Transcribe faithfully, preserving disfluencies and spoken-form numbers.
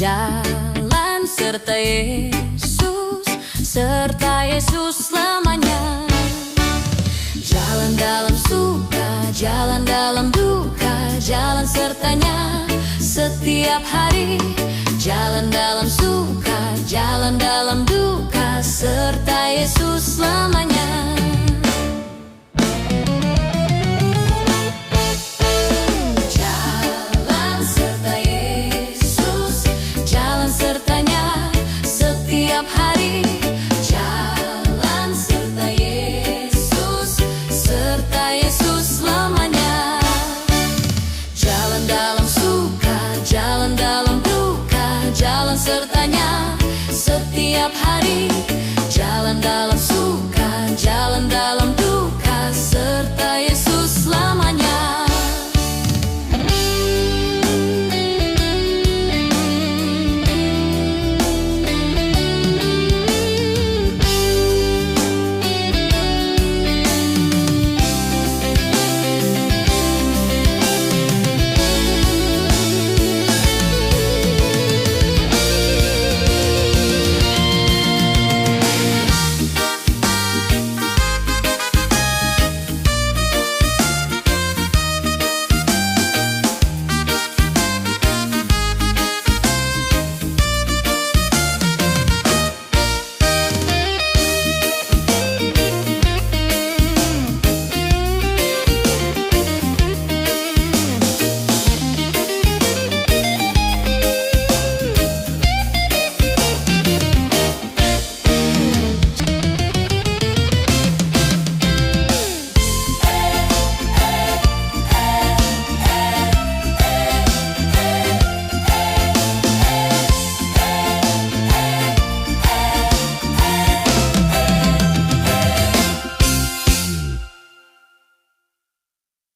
Jalan serta Yesus, serta Yesus selamanya. Jalan dalam suka, jalan dalam duka, jalan sertanya setiap hari. Jalan dalam suka, jalan dalam duka, serta Yesus selamanya. Jalan serta Yesus, jalan sertanya setiap hari. Jalan serta Yesus, serta Yesus selamanya. Jalan dalam suka, jalan dalam duka, jalan sertanya setiap hari. Jalan